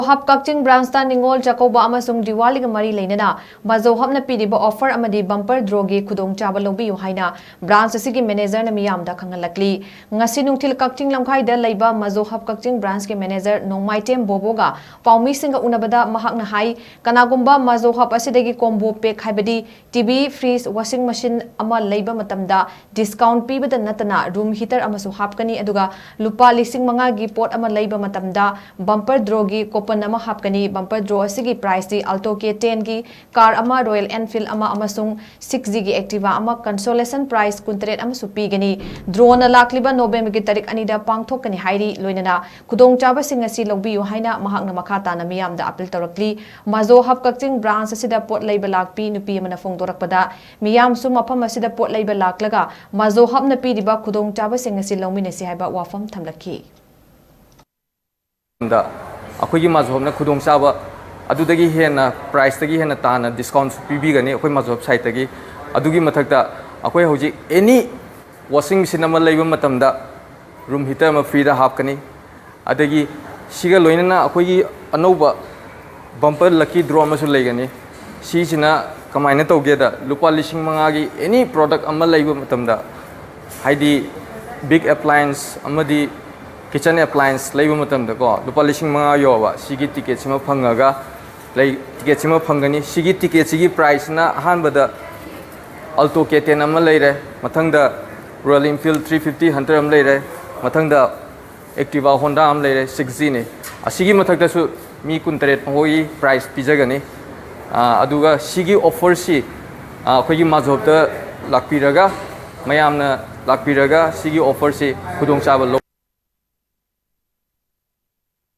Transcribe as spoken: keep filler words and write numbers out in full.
Hub ꯀꯛꯆꯤꯡ ꯕ꯭ꯔꯥꯟꯁꯇ ꯅꯤꯉꯣꯜ ꯆꯥꯛꯀꯧꯕ ꯑꯃꯁꯨꯡ ꯗꯤꯋꯥꯂꯤꯒ ꯃꯔꯤ ꯂꯩꯅꯅ ꯃꯥꯖꯣ ꯍꯕꯅ ꯄꯤꯔꯤꯕ ꯑꯣꯐꯔ ꯑꯃꯗꯤ ꯕꯝꯄꯔ ꯗ꯭ꯔꯣꯒꯤ ꯈꯨꯗꯣꯡꯆꯥꯕ ꯂꯧꯕꯤꯌꯨ ꯍꯥꯏꯅ ꯕ꯭ꯔꯥꯟꯁ ꯑꯁꯤꯒꯤ ꯃꯦꯅꯦꯖꯔꯅ ꯃꯤꯌꯥꯝꯗ ꯈꯪꯍꯜꯂꯛꯂꯤ꯫ ꯉꯁꯤ ꯅꯨꯡꯊꯤꯜ ꯀꯛꯆꯤꯡ ꯂꯝꯈꯥꯏꯗ ꯂꯩꯕ ꯃꯥꯖꯣ ꯍꯕ ꯀꯛꯆꯤꯡ ꯕ꯭ꯔꯥꯟꯁꯀꯤ ꯃꯦꯅꯦꯖꯔ ꯅꯣꯡꯃꯥꯏꯇꯦꯝ ꯕꯣꯕꯣꯒ ꯄꯥꯎꯃꯤꯁꯤꯡꯒ ꯎꯅꯕꯗ ꯃꯍꯥꯛꯅ ꯍꯥꯏ, ꯀꯅꯥꯒꯨꯝꯕ ꯃꯥꯖꯣ ꯍꯕ ꯑꯁꯤꯗꯒꯤ ꯀꯣꯝꯕꯣ ꯄꯦꯛ ꯍꯥꯏꯕꯗꯤ ꯇꯤꯚꯤ, ꯐ꯭ꯔꯤꯖ, ꯋꯥꯁꯤꯡ ꯃꯦꯁꯤꯟ ꯑꯃ ꯂꯩꯕ ꯃꯇꯝꯗ ꯗꯤꯁꯀꯥꯎꯟꯠ ꯄꯤꯕꯗ ꯅꯠꯇꯅ ꯔꯨꯝ ꯍꯤꯇꯔ ꯑꯃꯁꯨ ꯍꯥꯞꯀꯅꯤ꯫ ꯑꯗꯨꯒ ꯂꯨꯄꯥ ꯂꯤꯁꯤꯡ ꯃꯉꯥꯒꯤ ꯄꯣꯠ ꯑꯃ ꯂꯩꯕ ꯃꯇꯝꯗ ꯕꯝꯄꯔ ꯗ꯭ꯔꯣꯒꯤ ꯀꯣꯄꯟ ꯑꯃ ꯍꯥꯞꯀꯅꯤ꯫ ꯕꯝꯄꯔ ꯗ꯭ꯔꯣ ꯑꯁꯤꯒꯤ ꯄ꯭ꯔꯥꯏꯁꯇꯤ Alto K ten ꯒꯤ ꯀꯥꯔ ꯑꯃ, Royal Enfield ꯑꯃ ꯑꯃꯁꯨꯡ six G ꯒꯤ Activa ꯑꯃ, ꯀꯟꯁꯣꯂꯦꯁꯟ ꯄ꯭ꯔꯥꯏꯁ ꯀꯨꯟꯇꯔꯦꯠ ꯑꯃꯁꯨ ꯄꯤꯒꯅꯤ꯫ ꯗ꯭ꯔꯣꯅ ꯂꯥꯛꯂꯤꯕ ꯅꯣꯕꯦꯝꯕꯔꯒꯤ ꯇꯥꯔꯤꯛ ꯑꯅꯤꯗ ꯄꯥꯡꯊꯣꯛꯀꯅꯤ ꯍꯥꯏꯔꯤ꯫ ꯂꯣꯏꯅꯅ ꯈꯨꯗꯣꯡꯆꯥꯕꯁꯤꯡ ꯑꯁꯤ ꯂꯧꯕꯤꯌꯨ ꯍꯥꯏꯅ ꯃꯍꯥꯛꯅ ꯃꯈꯥ ꯇꯥꯅ ꯃꯤꯌꯥꯝꯗ ꯑꯄꯤꯜ ꯇꯧꯔꯛꯂꯤ꯫ ꯃꯥꯖꯣ ꯍꯕ ꯀꯛꯆꯤꯡ ꯕ꯭ꯔꯥꯟꯁ ꯑꯁꯤꯗ ꯄꯣꯠ ꯂꯩꯕ ꯂꯥꯛꯄꯤ ꯅꯨꯄꯤ ꯑꯃꯅ ꯐꯣꯡꯗꯣꯔꯛꯄꯗ, ꯃꯤꯌꯥꯝꯁꯨ ꯃꯐꯝ ꯑꯁꯤꯗ ꯄꯣꯠ ꯂꯩꯕ ꯂꯥꯛꯂꯒ ꯃꯥꯖꯣ ꯍꯕꯅ ꯄꯤꯔꯤꯕ ꯈꯨꯗꯣꯡꯆꯥꯕꯁꯤꯡ ꯑꯁꯤ ꯂꯧꯃꯤꯟꯅꯁꯤ ꯍꯥꯏꯕ ꯋꯥꯐꯝ ꯊꯝꯂꯛꯈꯤ꯫ ꯗ ꯑꯩꯈꯣꯏꯒꯤ ꯃꯥꯖꯣ ꯍꯕꯅ ꯈꯨꯗꯣꯡꯆꯥꯕ ꯑꯗꯨꯗꯒꯤ ꯍꯦꯟꯅ, ꯄ꯭ꯔꯥꯏꯁꯇꯒꯤ ꯍꯦꯟꯅ ꯇꯥꯅ ꯗꯤꯁꯀꯥꯎꯟꯠꯁꯨ ꯄꯤꯕꯤꯒꯅꯤ ꯑꯩꯈꯣꯏ ꯃꯥꯖꯣ ꯍꯕ ꯁꯥꯏꯠꯇꯒꯤ꯫ ꯑꯗꯨꯒꯤ ꯃꯊꯛꯇ ꯑꯩꯈꯣꯏ ꯍꯧꯖꯤꯛ ꯑꯦꯅꯤ ꯋꯥꯁꯤꯡ ꯃꯦꯁꯤꯟ ꯑꯃ ꯂꯩꯕ ꯃꯇꯝꯗ ꯔꯨꯝ ꯍꯤꯇꯔ ꯑꯃ ꯐ꯭ꯔꯤꯗ ꯍꯥꯞꯀꯅꯤ꯫ ꯑꯗꯒꯤ ꯁꯤꯒ ꯂꯣꯏꯅꯅ ꯑꯩꯈꯣꯏꯒꯤ ꯑꯅꯧꯕ ꯕꯝꯄꯔ ꯂꯛꯀꯤ ꯗ꯭ꯔꯣ ꯑꯃꯁꯨ ꯂꯩꯒꯅꯤ꯫ ꯁꯤꯁꯤꯅ ꯀꯃꯥꯏꯅ ꯇꯧꯒꯦꯗ, ꯂꯨꯄꯥ ꯂꯤꯁꯤꯡ ꯃꯉꯥꯒꯤ ꯑꯦꯅꯤ ꯄ꯭ꯔꯣꯗꯛ ꯑꯃ ꯂꯩꯕ ꯃꯇꯝꯗ, ꯍꯥꯏꯗꯤ ꯕꯤꯒ ꯑꯦꯄ꯭ꯂꯥꯌꯦꯟꯁ ꯑꯃꯗꯤ ꯀꯤꯆꯟ ꯑꯦꯄ꯭ꯂꯥꯌꯦꯟꯁ ꯂꯩꯕ ꯃꯇꯝꯗꯀꯣ, ꯂꯨꯄꯥ ꯂꯤꯁꯤꯡ ꯃꯉꯥ ꯌꯧꯕ ꯁꯤꯒꯤ ꯇꯤꯀꯦꯠꯁꯤꯃ ꯐꯪꯉꯒ ꯂꯩ, ꯇꯤꯀꯦꯠꯁꯤꯃ ꯐꯪꯒꯅꯤ꯫ ꯁꯤꯒꯤ ꯇꯤꯀꯦꯠꯁꯤꯒꯤ ꯄ꯭ꯔꯥꯏꯁꯁꯤꯅ ꯑꯍꯥꯟꯕꯗ Alto K ten ꯑꯃ ꯂꯩꯔꯦ, ꯃꯊꯪꯗ Royal Enfield three fifty Hunter ꯑꯃ ꯂꯩꯔꯦ, ꯃꯊꯪꯗ Activa Honda ꯑꯃ ꯂꯩꯔꯦ, six G ꯅꯤ꯫ ꯑꯁꯤꯒꯤ ꯃꯊꯛꯇꯁꯨ ꯃꯤ ꯀꯨꯟꯇꯔꯦꯠ ꯐꯥꯎꯕꯒꯤ ꯄ꯭ꯔꯥꯏꯁ ꯄꯤꯖꯒꯅꯤ꯫ ꯑꯥ, ꯑꯗꯨꯒ ꯁꯤꯒꯤ ꯑꯣꯐꯔꯁꯤ, ꯑꯥ, ꯑꯩꯈꯣꯏꯒꯤ ꯃꯥꯖꯣ ꯍꯕꯇ ꯂꯥꯛꯄꯤꯔꯒ, ꯃꯌꯥꯝꯅ ꯂꯥꯛꯄꯤꯔꯒ ꯁꯤꯒꯤ ꯑꯣꯐꯔꯁꯤ ꯈꯨꯗꯣꯡꯆꯥꯕ ꯂꯧ